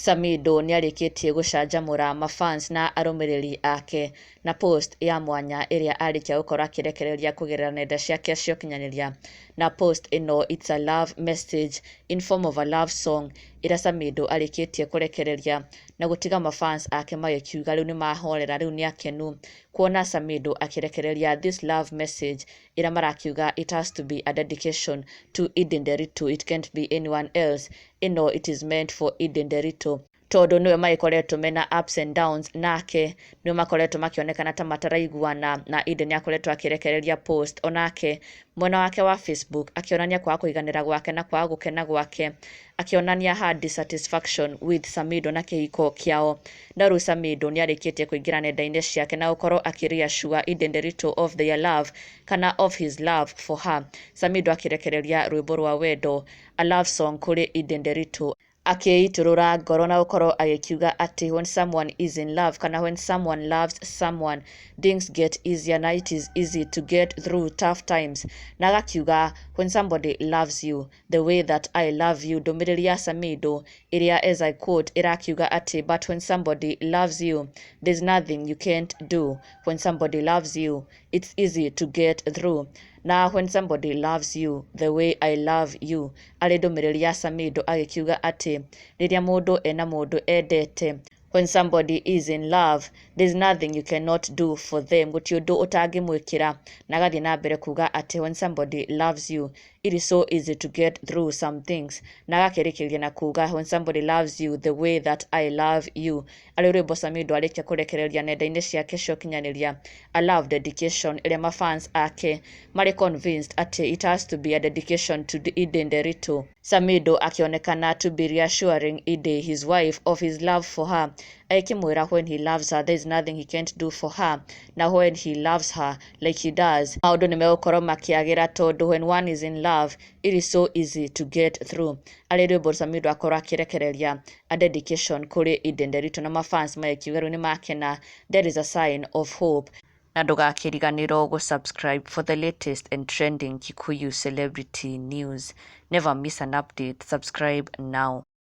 Samidoh nĩarĩkĩtie gũcanjamũra mafans na arũmĩrĩri ake na post ya mwanya ĩrĩa arĩkia gũkorwo akĩrekereria kũgerera nenda ciake cia ũkinyanĩria. Na post ĩno, it's a love message in form of a love song ĩrĩa Samidoh arĩkĩtie kũrekereria na gũtiga mafans ake magĩkiuga rĩu nĩmahorera, rĩu nĩ akenu kuona Samidoh akĩrekereria this love message ĩrĩa marakiuga it has to be a dedication to Edday Nderitu, it can't be anyone else. Ĩno it is meant for Edday Nderitu tondũ nĩwe magĩkoretwo mena ups and downs nake, nĩwe makoretwo makĩonekana ta mataraiguana. Na Edday nĩ akoretwo akĩrekereria post onake mwena wake wa Facebook akĩonania kwaga kũiganĩra gwake na kwaga gũkena gwake, akĩonania her dissatisfaction with Samidoh na kĩhiko kĩao. No rĩu Samidoh nĩ arĩkĩtie kũingĩra nenda-inĩ ciake na gũkorwo akĩ-reassure Edday Nderitu of their love kana of his love for her. Samidoh akĩrekereria rwĩmbo rwa wendo, a love song, kũrĩ Edday Nderitu, akĩitũrũra ngoro na gũkorwo agĩkiuga atĩ when someone is in love kana when someone loves someone, things get easier na it is easy to get through tough times. Na agakiuga, "When somebody loves you the way that I love you." Ndũmĩrĩri ya Samidoh ĩrĩa, as I quote, ĩrakiuga atĩ, "But when somebody loves you, there's nothing you can't do. When somebody loves you, it's easy to get through." Na "When somebody loves you the way I love you" arĩ ndũmĩrĩri ya Samidoh agĩkiuga atĩ rĩrĩa mũndũ ena mũndũ endete, when somebody is in love, there's nothing you cannot do for them, gũtirĩ ũndũ ũtangĩmwĩkĩra. Na agathiĩ na mbere kuga atĩ when somebody loves you, it is so easy to get through some things. Na agakĩrĩkĩrĩria na kuga, "When somebody loves you the way that I love you," arĩ rwĩmbo Samidoh arĩkia kũrekereria nenda-inĩ ciake cia ũkinyanĩria, a love dedication ĩrĩa mafans ake marĩ convinced atĩ it has to be a dedication to Edday Nderitu. Samidoh akĩonekana to be reassuring Edday, his wife, of his love for her, akĩmwĩra when he loves her, there is nothing he can't do for her, na when he loves her like he does, maũndũ nĩ megũkorwo makĩagĩra tondũ when one is in love, it is so easy to get through. Arĩ rwĩmbo Samidoh akorwo akĩrekereria, a dedication kũrĩ Edday Nderitu, na mafans magĩkiuga rĩu nĩ makena, there is a sign of hope. Na ndũgakĩriganĩrwo gũ-subscribe for the latest and trending Kikuyu celebrity news. Never miss an update. Subscribe now.